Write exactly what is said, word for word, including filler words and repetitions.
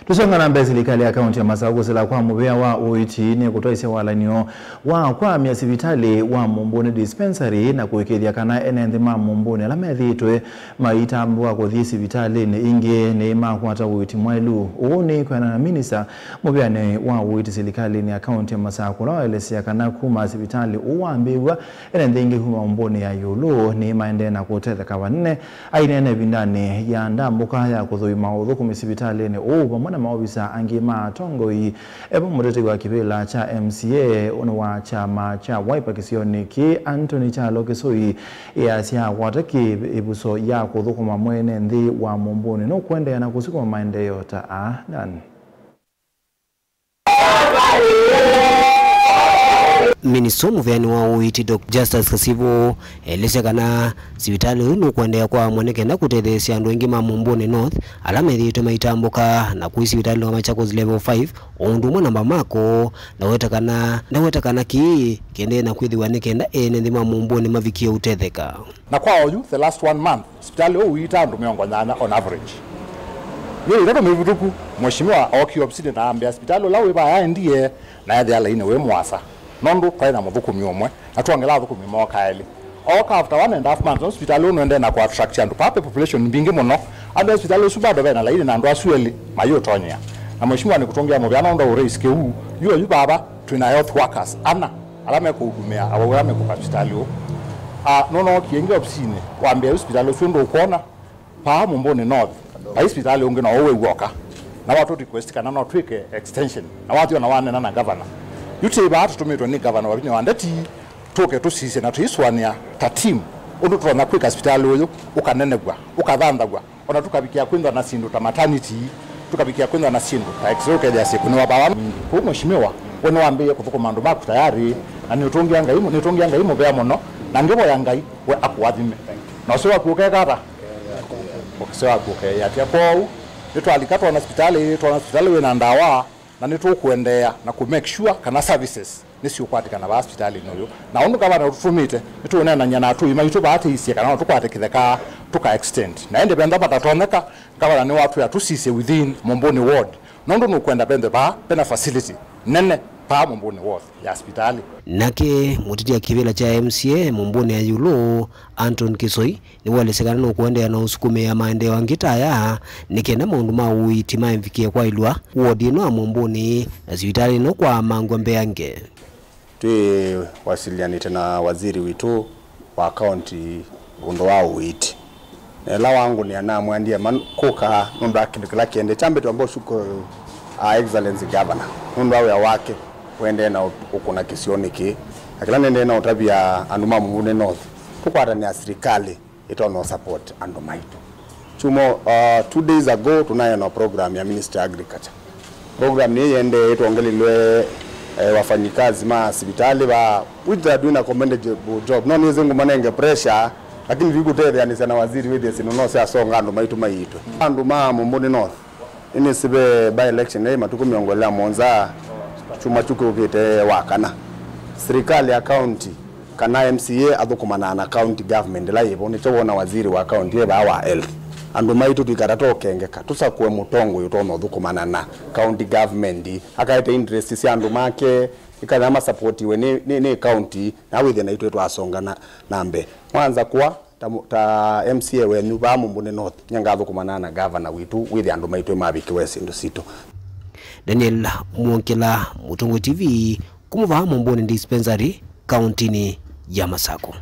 Tũsonga na mbee, silikalĩ ya kaunti ya Masaku kũsila kwa mũvĩa wa ũiiti nĩkũtwaisye walany'o wa kwamya sivitalĩ wa Mumbuni Dispensary na kũĩkĩĩthya kana ene nthĩ ma Mumbuni ala methĩĩtwe maitambũka kũthi sivitalĩnĩ ingĩ nĩmakwata ũiiti mwaĩlu. Ũu nĩ kwĩanana na minista mũvĩanĩ wa ũiiti silikalĩnĩ ya kaunti ya Masaku, ũla waelesya kana kuma sivitalĩ ũũ wambĩĩw'a, ene nthĩ ingĩ kuma Mumbuni ya ĩũlũ nĩmaendee na kũtetheka vanene. Aineena ĩvindanĩ ya ndambũka ya kũthũima ũthũkũmi sivitalĩnĩ ũũ vamwe na maovisa angĩ ma atongoi, e vamwe mũtetei wa kĩvĩla kya M C A wa kyama kya Wiper kĩsionĩ kĩĩ, Anthony Kyalo Kĩsoi, easya akwata kĩ ĩvuso ya kũthũkũma mwene nthĩ wa Mumbuni nũkũendeea na kũsukuma maendeeo ta aa. Dan. Minista mũvĩanĩ wa ũiiti, Doctor Justus Kasivu, elesya kana sivitalĩ ũyũ nũkũendeea kwa amwe nĩ kenda kũtetheesya andũ aingĩ ma Mumbuni North ala methĩĩtwe maitambũka na kũi sivitalĩ wa Machakos Level five o ũndũ ũmwe na Mbamako, na weta kana, ndaweta kana kĩĩ kĩendee na kwĩthĩwa nĩ kenda ene nthĩ ma Mumbuni mavikie ũtetheka. Na kwa oyu, the last one month, sivitalĩ ũũ ũiita andũ mĩongo nyanya on average. Myei ĩtatũ mĩvĩtũku, Mheshimiwa ookie ovisinĩ na ambĩa sivitalĩ ũla wĩ vaa aendie na ethĩa lainĩ wĩ mũasa, nũndũ twaĩ na mũthũkũmi ũmwe, na twongela athũkũmi mooka elĩ. Ooka after one and a half months, no sivitalĩ ũũ nũendee na kũattract andũ. Vaa ve population mbingĩ mũno, ambĩa sivitalĩ ũsu bado ve na lainĩ na andũ asu elĩ mayĩũtonyea. Na Mheshimiwa nĩkũtũngĩa mũvea nũndũ wa ũraise kĩu, yu oyu vava twĩ na health workers ana ala mekũhudumĩa awau ala mekũka sivitalĩ ũũ. Ah, nũnookie ĩngĩ ovisinĩ, wambĩa yu sivitalĩ ũsu ndũkwona, paa Mumbuni North, vai sivitalĩ ũngĩ no ũwĩ w'oka. Na watũ request kana no twĩke extension. Na wathi ona wanena na governor. Yu twĩ vaa tũtũmĩtwe nĩ governor Wavinya wa Ndeti, tũke tũsisye na tũisũanĩa ta team ũndũ tũtonya kwĩka sivitalĩ ũyũ ũkanenevw'a, ũkathanthaw'a. Ona tũkavikĩa kwĩthwa na syĩndũ ta maternity, tũkavikĩa kwĩthwa na syĩndũ ta X-ray ũkethĩa syĩkũnĩwa vaa. Kwoou Mheshimiwa, we nĩwambĩĩe kũthũkũma andũ maku tayarĩ, na nĩũtũngĩa Ngai, nĩũtũngĩa Ngai mũvea mũno, na ngĩvoya Ngai we akũathime. Na ũseo waku ũkeka ata? Ũseo waku ũkeĩatya. Kwoou nĩtwalika twona sivitalĩ, twona sivitalĩ wĩ na ndawa, na nĩtũkũendeea na kũ make sure kana services nĩsiũkwatĩkana vaa sivitalĩnĩ ũyũ. Na ũndũ ngavana ũtũtũmĩte, nĩtũũneenany'a na atũi maitũ vaa tĩisye kana no tũkwate kĩtheka tũka extend. Na ĩndĩ venda vatatonyeka, ngavana nĩwatwĩa tũsisye within Mumbuni Ward, nũndũ nũkwenda vethwe vaa vena facility nene vaa Mumbuni Ward ya sivitalĩ. Nake mũteti wa kĩvĩla kya M C A Mumbuni ya ĩũlũ, Anton Kĩsoi, nĩwaelesya kana nũkũendeea na ũsukumĩa maendeeo angĩ ta aya, nĩ kenda maũndũ ma ũiiti maĩvikĩe kwaĩlw'a wodi ĩno ya Mumbuni na sivitalĩ ĩno kwaamangw'a mbeange. Twĩwasilianĩte na waziri witũ wa kaunti ũndũ wa ũiiti. Na ĩla wangũnĩa namwendie man kũka nũndũ wa kĩndũ kĩla kĩendee. Kyambĩte wamba ũshukuru, uh, Excellency Governor nũndũ wa wĩa wake ũendee na ũ-, ũkũna kĩsionĩ kĩĩ. Na kĩla nendee na ũtavya andũ ma Mumbuni North, tũkwatanĩa silikalĩ ĩtonya support andũ maitũ. Chumo, uh, two days ago, tunayo na program ya Ministry of Agriculture. Program nĩ yende ĩtwongelilwe, eh, wafanyikazi ma sivitalĩ va, which they are doing a commendable job. No nĩsĩ ngũmanenge pressure, lakini vikũtetheanĩsya na waziri wĩthĩe syĩndũ no syasonga andũ maitũ maiitwe. Andũ ma Mumbuni North, nĩnĩsĩve by election ĩ matukũ mĩongo ĩlĩ na mũonza, kyumwa kyu kĩũkĩte wa kana. Sirikali ya county kana M C A athũkũmanaa na county government ĩla yĩvo, nĩkyo wona waziri wa county e vaa wa health. Andũ maitũ tũikata tũkengeka, tũsakũe mũtongoi ũtonya ũthũkũmana na county government, akaete interest sya andũ make, ĩkana masapotiwe nĩ, nĩ, nĩ county, na wĩthĩe naitũ twasonga na, na mbee. Mwanza kwa ta, mu- ta M C A wenyu vaa Mumbuni North, nĩngathũkũmana na governor witũ, wĩthĩe andũ maitũ mavikĩwe syĩndũ sitũ. Daniel Mwongela, Mũtongoi T V, kuma vaa Mumbuni Dispensary, kauntinĩ ya Masakũ.